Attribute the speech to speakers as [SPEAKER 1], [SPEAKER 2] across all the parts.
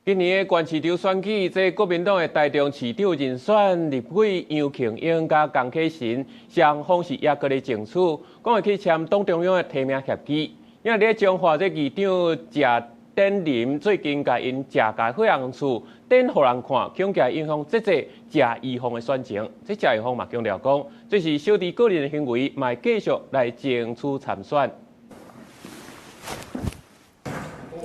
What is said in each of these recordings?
[SPEAKER 1] 今年的縣市長選舉，這國民黨的台中市長人選立委楊慶英佮江啟臣，雙方是猶閣咧爭取，講會去簽黨中央的提名協議。因為咧彰化這議長謝典林最近共𪜶謝家伙仔厝展予人看，恐驚影響這這謝宜鳳的選情。這謝宜鳳嘛強調講，這是小弟個人的行為，嘛會繼續來爭取參選。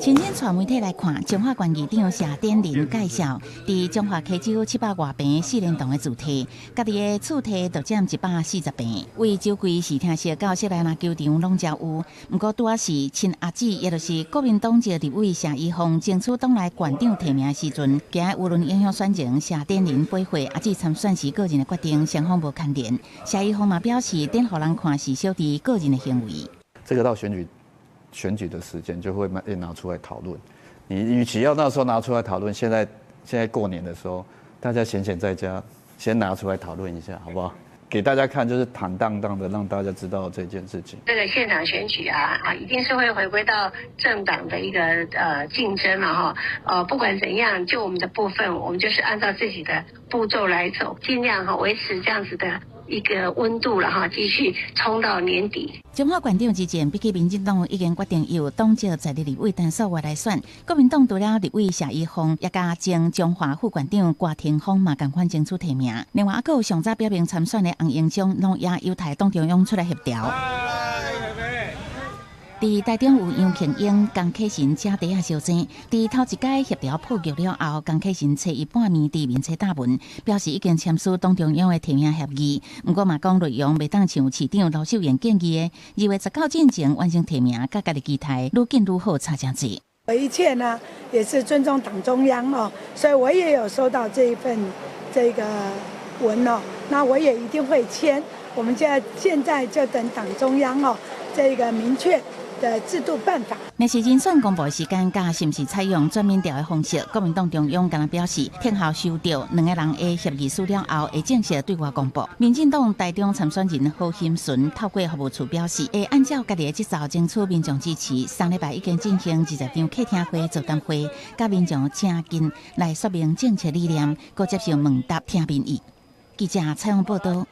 [SPEAKER 2] 親身帶媒體來看，彰化縣議長謝典林介紹，佇彰化溪州700外坪四連棟的自地，家己的厝地就佔140坪，為酒櫃視聽室到室內籃球場攏才有。毋過拄仔是親阿姊，也就是國民黨籍立委謝宜鳳爭取黨內縣長提名的時陣，驚輿論影響選情，謝典林回回阿姊參選是個人的決定，雙方無牽連。謝宜鳳嘛表示，展予人看是小弟個人的行為。
[SPEAKER 3] 這個到選舉的時間就會慢拿出來討論。你與其要那時候拿出來討論，現在過年的時候，大家閒閒在家，先拿出來討論一下，好不好？給大家看，就是坦蕩蕩的，讓大家知道這件事情。
[SPEAKER 4] 這個縣長選舉啊，一定是會回歸到政黨的一個競爭嘛，哈。不管怎樣，就我們的部分，我們就是按照自己的步驟來走，盡量哈維持這樣子的一個溫度了哈，繼續衝到年底。
[SPEAKER 2] 彰化縣長之戰，比起民進黨已經決定由黨籍在地立委陳素月來選，國民黨除了立委謝宜鳳，也佮前彰化副縣長郭廷峰嘛仝款爭取提名。另外，猶閣有上早表明參選的洪英章，攏也有待黨中央出來協調。佇台中有楊慶英、江啟臣這塊仔相爭，佇頭一擺協調破局了後，江啟臣初一半暝佇面冊貼文，表示已經簽署黨中央的提名協議。毋過嘛講內容袂當像市長盧秀燕建議的，2月19進前完成提名，佮家己期待愈緊愈好差誠濟。
[SPEAKER 5] 我一切呢也是尊重黨中央哦，所以我也有收到這一份這個文哦，那我也一定會簽。我們現在就等黨中央哦這個明確的制度辦法。
[SPEAKER 2] 若是人選公布的時間，佮是毋是採用轉民調的方式？國民黨中央敢若表示，聽候收到兩个人的協議書了後，會正式對外公布。民進黨台中參選人何欣純透過服務處表示，會按照家己的節奏爭取民眾支持。上禮拜已經進行20場客廳會、座談會，佮民眾誠近來說明政策理念，閣接受問答聽民意。記者採訪報道。